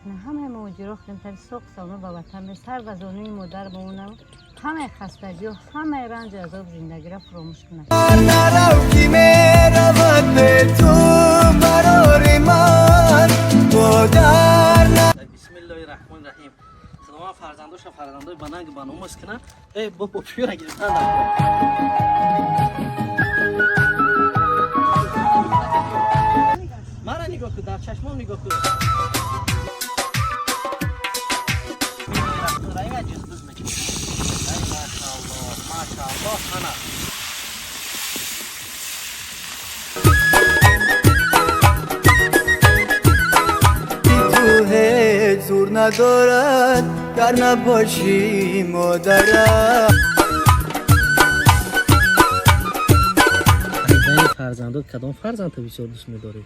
Ҳамаи муҳоҷиро хидмат соқ салома ба ватан сар ба зонуи модар бимонам, ҳамаи хастагиҳо, ҳамаи ранҷу азоб зиндагиро фуромӯш кунам. Нарав, ки меравад бе ту барори ман модар. Бисмиллоҳи раҳмони раҳим. Худованд фарзандоша фарзандои ба нанг ба номус кунад. Э, бо пӯра гирифтан дар. Мара нигоҳ кун, дар чашмом нигоҳ кун. Раҳим ҷизбиз мекунад. Ай машааллоҳ, машааллоҳ, ана. Ту ҳеҷ зур надорад, гар набошӣ модарам. Фарзандот, кадом фарзандто бисёр дӯст медорӣ?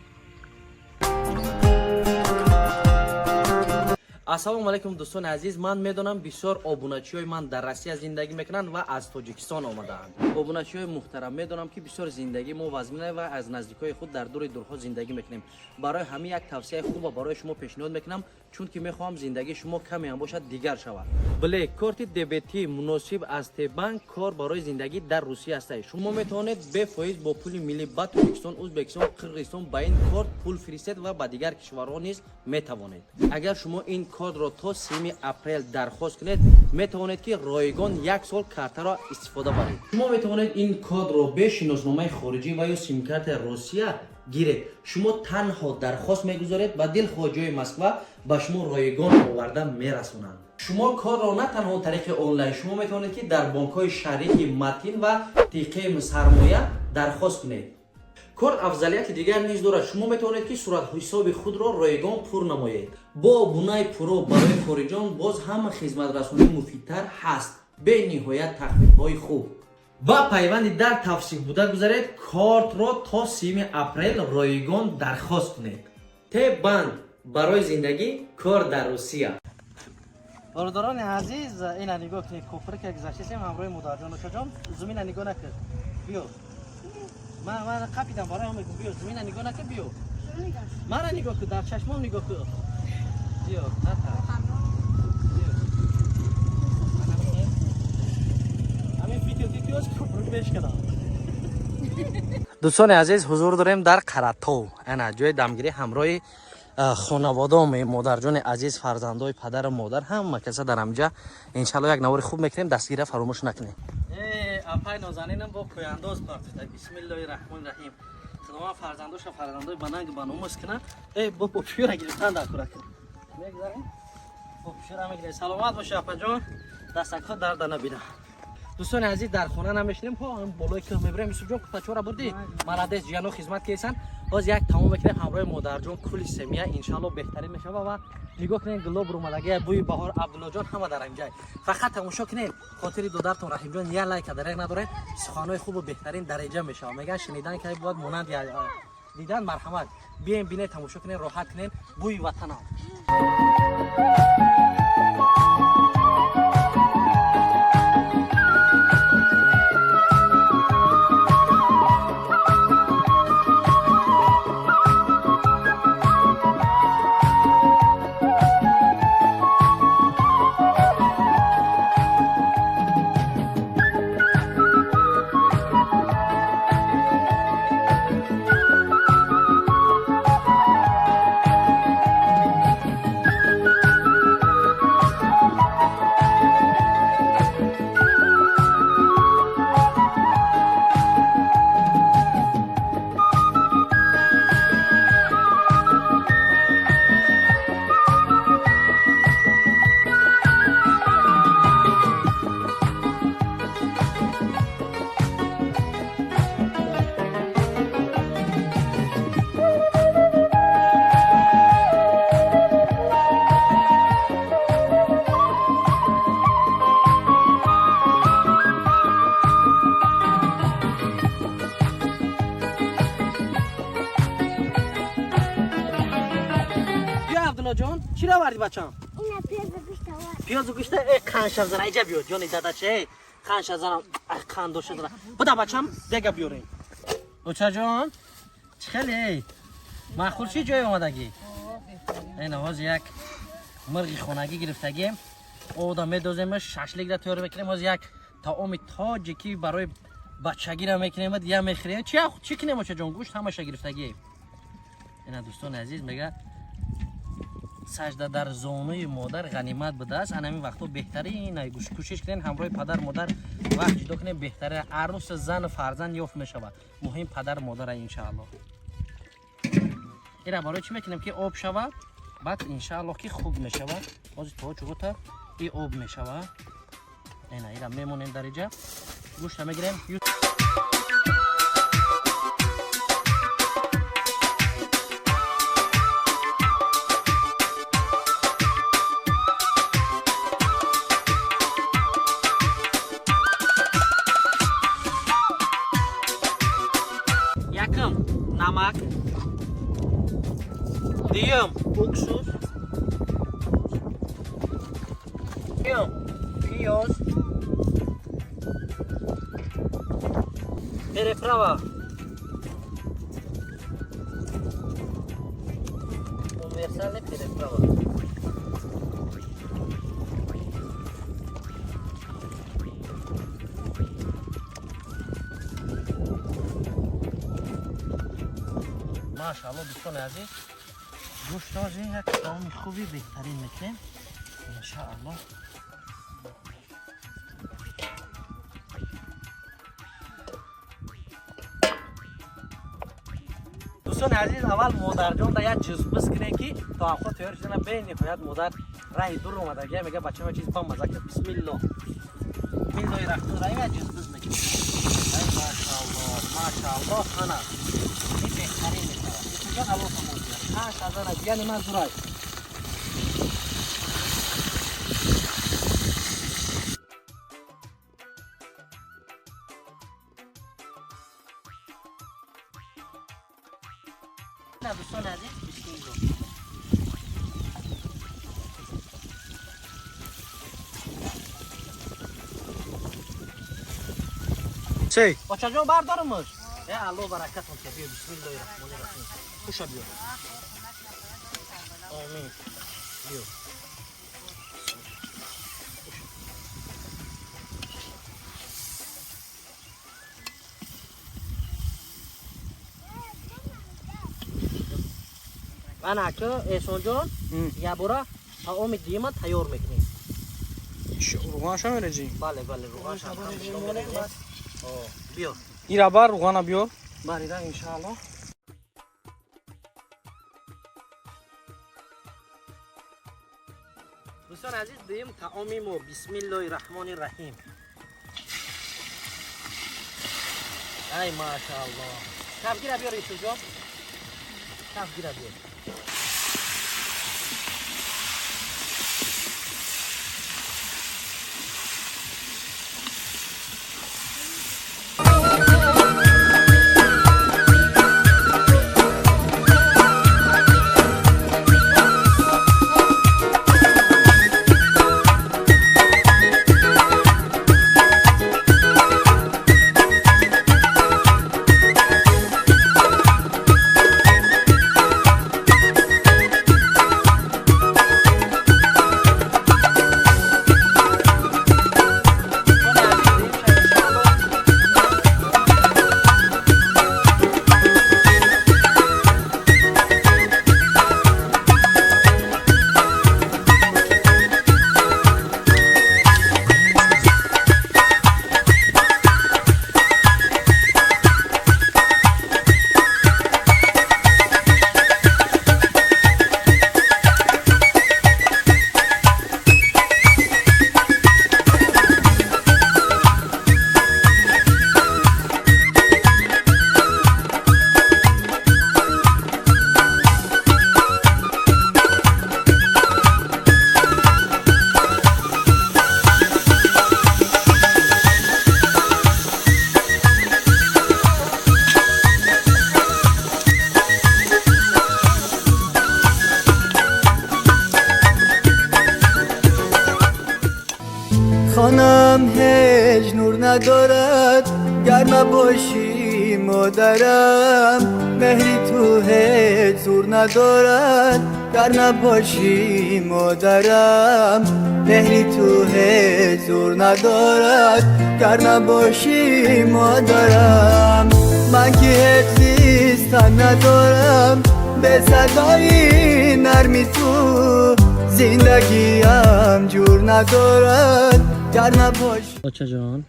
Ассалому алайкум, дӯстони азиз. Ман медонам, бисёр обуначиҳои ман дар Россия зиндагӣ мекунанд ва аз Тоҷикистон омадаанд. Обуначиҳои муҳтарам, медонам, ки бисёр зиндагии мо вазмина ва аз наздикҳои худ дар дури дурҳо зиндагӣ мекунем. Барои ҳамин як тавсияи хуба барои шумо пешниҳод мекунам, чунки мехоҳам зиндагии шумо каме ҳам бошад, дигар шавад. Блек корти дебетӣ муносиб аз Тебанк кор барои зиндагӣ дар Русия аст. Шумо метавонед бефоиз бо пули миллӣ ба Тоҷикистон, Ӯзбекистон, Қирғизистон ба ин корт пул фиристед ва ба дигар кишварҳо низ метавонед. Агар шумо ин кортро то 3 апрел дархост кунед, метавонед, ки ройгон як сол картаро истифода баред. Шумо метавонед ин кодро бе шиносномаи хориҷӣ ва ё симкартаи Россия гиред. Шумо танҳо дархост мегузоред ва дилхоҳ ҷои Москва ба шумо ройгон оварда мерасонанд. Шумо корро на танҳо тариқи онлайн, шумо метавонед, ки дар бонкҳои шарики Матин ва Тиқем Сармоя дархост кунед. Корт афзалияти дигар низ дорад: шумо метавонед, ки суратҳисоби худро ройгон пур намоед. Бо обунаи Пуро барои хориҷон боз ҳама хизматрасонӣ муфидтар ҳаст, бениҳоят тахфифҳои хуб. Ба пайванди дар тавсиф буда гузаред, кортро то 3 апрел ройгон дархост кунед. Тебанк барои зиндагӣ кор дар Русия. Бародарони азиз, ина нигоҳ кунед, кӯприка гузаштесем ҳамроҳи модарҷон. Ошаҷон, зумина нигоҳ накард, биё. Ман қапидам, барои ҳам мегум, биё, зумина нигоҳ накард, биё. Мара нигоҳ кун, дар чашмом нигоҳ кун, биё, натарс, биё. Ҳамин видео дидиоз, кӯприк мешканам. Дӯстони азиз, ҳузур дорем дар Қаратов, ана ҷои дамгирӣ ҳамроҳи хонаводом, модарҷони азиз, фарзандои падару модар, ҳама каса дар ҳамҷа. Иншалло, як навори хуб мекунем, дастгира фаромӯш накунем. Апай нозанинам бо пӯяндоз партида. Бисмиллоҳи раҳмони раҳим. Худованд фарзандоша фарзандои ба нанг ба номус кунад. Э, бо пӯшира гирифтан дар кура мегзарем, бо пӯшира мегирем. Саломат боша, апаҷон, дастакҳо дарда набина. Дӯстони азиз, дар хона намешинем, ҳо, ҳам болои кӯҳ мебирем. Юсуфҷон, кутачора бурдӣ, молодец, ҷияно хизмат кесан. Ҳоз як тамом мекунем ҳамроҳи модарҷон, кули семья. Иншалло, беҳтарин мешава. Ва нигоҳ кунед, гулоб румадагия, бӯи баҳор. Абдуллоҷон, ҳама дар инҷай, фақат тамошо кунед. Хотири додартон Раҳимҷон як лайка дареғ надоред. Суханҳои хубу беҳтарин дараҷа мешава. Меган, шунидан ки бояд монанд дидан. Марҳамат, бием, бинед, тамошо кунед, роҳат кунед. Бӯи ватанам. Биё, Абдуллоҷон, чӣ раварди, бачам? Ина пиёзу гӯшт овард. Пиёзу гӯшта. Э, қанша зана, иҷа биё, ҷони дадача. Э, қанша занам, қанд дошта зана. Буда, бачам, дега биёрем. Очаҷон, чӣ хеле маъқул, чӣ ҷой омадагӣ? Ина ҳозир як Мирғи хонагӣ гирифтагем, ода медоземаш, шашликра тайёр мекунем. Ҳозир як таоми тоҷикӣ барои бачагира мекунем, я мехӯрем. Чи чӣ кунем, очаҷон? Гӯшт ҳамаша гирифтагием. Ина, дӯстони азиз, мега, сажда дар зонуи модар ғанимат будааст. Анамин вақтҳо беҳтарин кӯшиш кунен, ҳамроҳи падар модар вақт ҷудо кунем, беҳтаре. Арӯс, зану фарзанд ёфт мешавад, муҳим падар модара, иншааллоҳ. Ира барои чӣ мекунем, ки об шавад, баъд иншааллоҳ ки хуб мешавад. Ҳозир то чугута и об мешавад. Ина, ира мемонем дар иҷа, гӯшта мегирем. Якум намак, дуюм уксус, сеюм пиёз, приправа универсальный, приправа. Машаалло, дӯстони азиз, гӯштози як таоми хуби беҳтарин мекунем, иншаалло. Дӯстони азиз, аввал модарҷон да як ҷузбиз кунем, ки то авқот тайёр шудана. Бениҳоят модар раҳи дур омадагия, мега, бачама чиз бамаза кард. Бисмилло, бисмиллоҳи раҳмони раҳим. Як ҷузбиз мекунем. Ай, машаалло, машаалло, ана ин беҳтарин мешавад. Юсуфҷон, алло тамоҷия 5000 яъне ман зурай. Дӯстони азиз, бисмилло. Чей? Очаҷон, бардорумуш. Э, алло баракатон ки. Биё, бисмиллоҳи раҳмони раҳим. Хуша, биё. Омин. Биё. Ман ака Эҳсонҷон, ябора таоми дуюма тайёр мекунем. Руғанша мерезӣ? Бале, бале, руғанша. Биё. Ира бар, руғана биёр. Барида, иншаалло. Дӯстони азиз, дуюм таоми мо, бисмиллоҳи раҳмони раҳим. Ай, машаалло. Кафгира биёр, Юсуфҷон. Кафгира биёр. خانم هیچ نور ندارد گر نباشی مادرم، مهری تو هیچ زور ندارد. Гар набошӣ модарам, меҳри ту ҳеҷ зур надорад. Гар набошӣ модарам, ман ки ҳеҷ зистан надорам. Бе садои нарми ту зиндагиам ҷур надорад. Гар набошӣ. Очаҷон,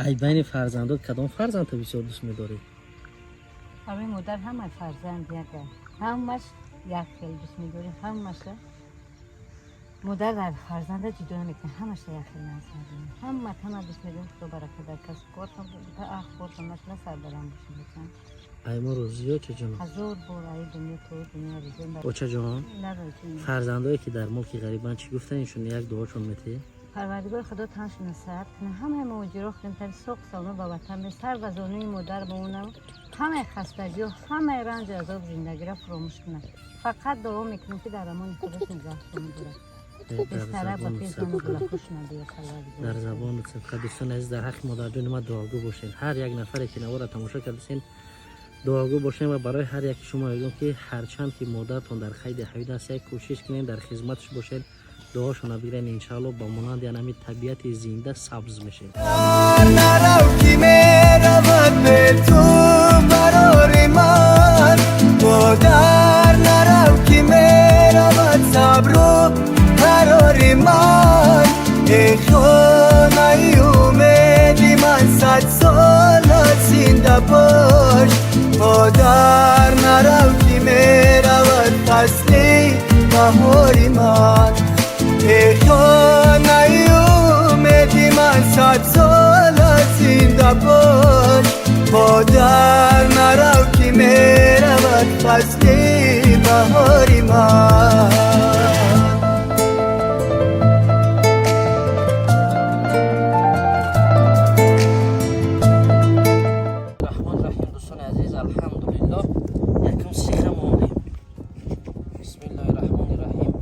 ай байни фарзандот кадом фарзандто бисёр дӯст медорӣ? Барои модар ҳама фарзанд як, ҳамаш як хел дӯст медорӣ ҳамаша. Модар дар фарзанда ҷудо намекунад, ҳамаша як хел наз мебинад. Ҳама ҳама дӯст медорем. Худо барака дар касб кортон, ах кортон нашуда, сарбаланд бошед лутфан. Ай мо розӣ, очаҷон. Ҳазор бор ай дунё то дунё розӣ. Очаҷон, фарзандое ки дар мулки ғарибанд, чӣ гуфтанишон, як дуошон метиҳӣ? Парвардигор Худо таншона саҳат кунад. Ҳамаи муҳоҷиро худтар соқ салома ба ватан, сар ба зонуи модар бимонам. Ҳамаи хастагиҳо, ҳамаи ранҷу азоб зиндагиро фуромӯш кунад. Фақат дуо мекунем, ки дар амони худош нигаҳдорӣ дорад. Дар забону садқа. Дӯстони азиз, дар ҳаққи модарҷони ма дуогӯ бошед. Ҳар як нафаре ки навора тамошо кардасен, дуогӯ бошем. Ва барои ҳар яки шумо мегӯям, ки ҳарчанд ки модаратон дар қайди ҳаёт аст, як кӯшиш кунед, дар хизматаш бошед, дуошона бигирен. Иншаалло, ба монанди анами табиати зинда сабз мешед. Нарав, ки меравад бе ту барори ман. Модар, нарав, ки меравад сабру қарори ман. Эй хонаи умеди ман, садсола зинда бош. Модар, нарав, ки меравад фасли баҳори ман. Эй хонаи умеди ман, садсола зинда бош. Модар, нарав, ки меравад фасли баҳори ман. Раҳмон раҳим. Дӯстони азиз, алҳамдулиллоҳ, якум сиха мондем. Бисмиллоҳи раҳмони раҳим.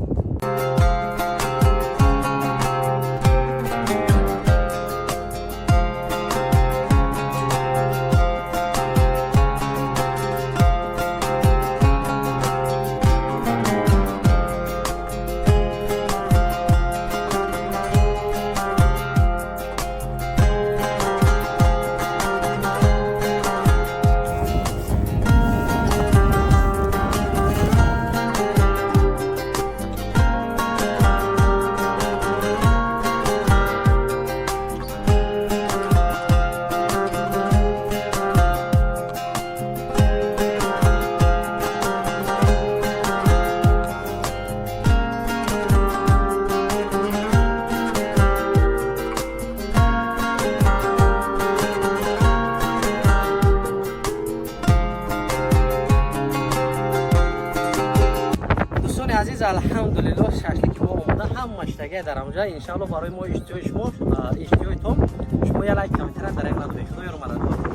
Дӯстони азиз, алҳамдулиллоҳ, шашлики мо омода, ҳамаш тага дар ҳамҷа. Иншаалло, барои мо иштиҳои шумо, иштиҳои том. Шумо як лайк, комментария дар як надои. Худо ёру мададгор.